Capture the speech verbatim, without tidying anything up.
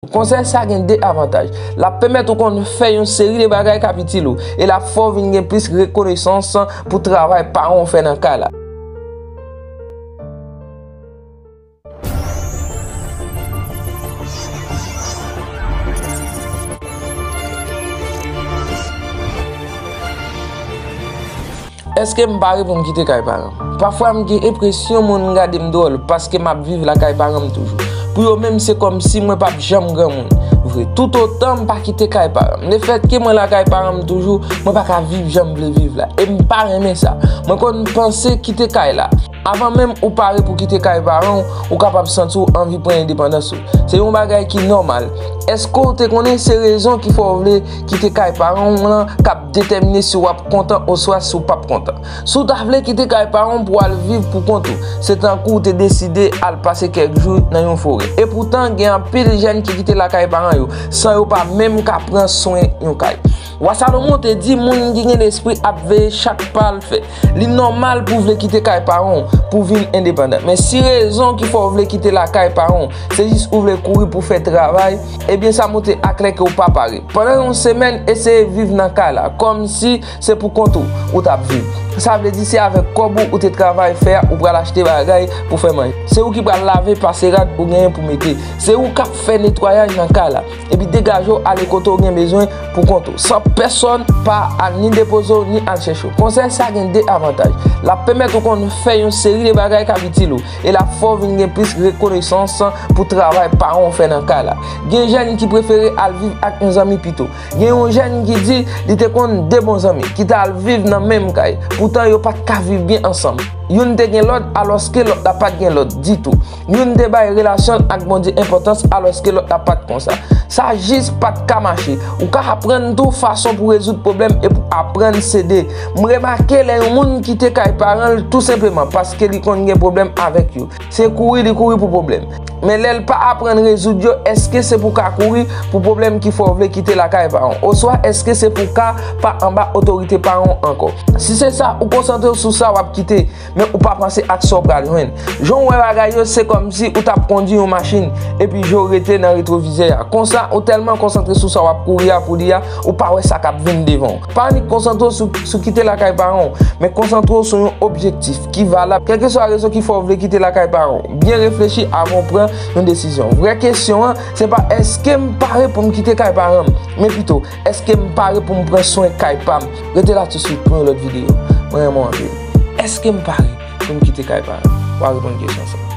Konsèy sa gen de avantaj. L ap pèmèt ou konn fè yon seri de bagay k ap itil ou, e l ap fè w vin gen plis rekonesans pou travay paran w fè nan kay la. Èske m pare pou m kite kay paran m? Pafwa m gen enpresyon moun gade m dwòl paske m ap viv lakay paran m toujou. Pou yo menm, se kòmsi mwen p ap janm granmoun vre, toutotan m pa kite kay paran m. Lefètke mwen lakay paran m toujou, mwen pa ka viv jan m vle viv la. E m pa renmen sa. Mwen konn panse kite kay la. Avan menm ou pare pou kite kay paran w, ou kapab santi w anvi pran endepandans ou. Se yon bagay ki nòmal. Èske w te konnen se rezon ki fè w vle kite kay paran w lan k ap detèmine si w ap kontan oswa si w p ap kontan? Si w ta vle kite kay paran w pou w al viv pou kont ou, se tankou w te deside al pase kèk jou nan yon forè. Epoutan, gen anpil jèn ki kite lakay paran yo san yo pa menm ka pran swen yon kay. Wa Salomon te di, moun ki gen lespri ap veye chak pa l fè. Li nòmal pou w vle kite kay paran w pou w vin endepandan. Men si rezon ki fè w vle kite lakay paran w se jis ou vle kouri pou fè travay, ebyen sa montre aklè ke w pa pare. Pandan yon semèn, eseye viv nan kay la, kòmsi se pou kont ou ou t ap viv. Sa vle di se avèk kòb ou ou te travay fè a ou pral achte bagay pou fè manje. Se ou ki pral lave, pase rad ou genyen pou mete. Se ou k ap fè netwayaj nan kay la. Epi degaje w ale kote w gen bezwen pou kont ou, san pèsonn pa al ni depoze w ni al chèche w. Konsèy sa gen de avantaj. L ap pèmèt ou konn fè yon seri de bagay k ap itil ou, e l ap fè w vin gen plis rekonesans pou travay paran w fè nan kay la. Gen jèn ki prefere al viv ak yon zanmi pito. Gen yon jèn ki di li te konn de bon zanmi ki t al viv nan menm kay, poutan yo pa t ka viv byen ansanm. Youn te gen lòd, alòske lòt la pa t gen lòd ditou. Youn te bay relasyon l ak Bondye enpòtans, alòske lòt la pa t konsa. Sa jis pa t ka mache. Ou ka aprann tou fason pou rezoud pwoblèm e pou aprann sede. M remake lè yon moun kite kay paran l tou senpleman paske li konn gen pwoblèm avèk yo, se kouri li kouri pou pwoblèm. Men lè l pa aprann rezoud yo, èske se pou ka kouri pou pwoblèm ki fè w vle kite lakay paran w? Oswa èske se pou ka pa anba otorite paran w ankò? Si se sa, ou konsantre w sou sa w ap kite, men ou pa panse ak sa w pral jwenn. Jan w wè bagay yo, se kòmsi ou t ap kondui yon machin, epi je w rete nan retwovizè a. Konsa, ou tèlman konsantre sou sa w ap kouri a pou li a, ou pa wè sa k ap vin devan w. Pa annik konsantre w sou, sou kite lakay paran w, men konsantre w sou yon objektif ki valab. Kèlkeswa rezon ki fè w vle kite lakay paran w, byen reflechi avan w pran yon desizyon. Vrè kesyon an, se pa èske m pare pou m kite kay paran m, men pito, èske m pare pou m pran swen kay pa m? Rete la tousuit pou yon lòt videyo. Mwen renmen w anpil. Èske m pare pou m kite kay paran m? W a reponn kesyon sa.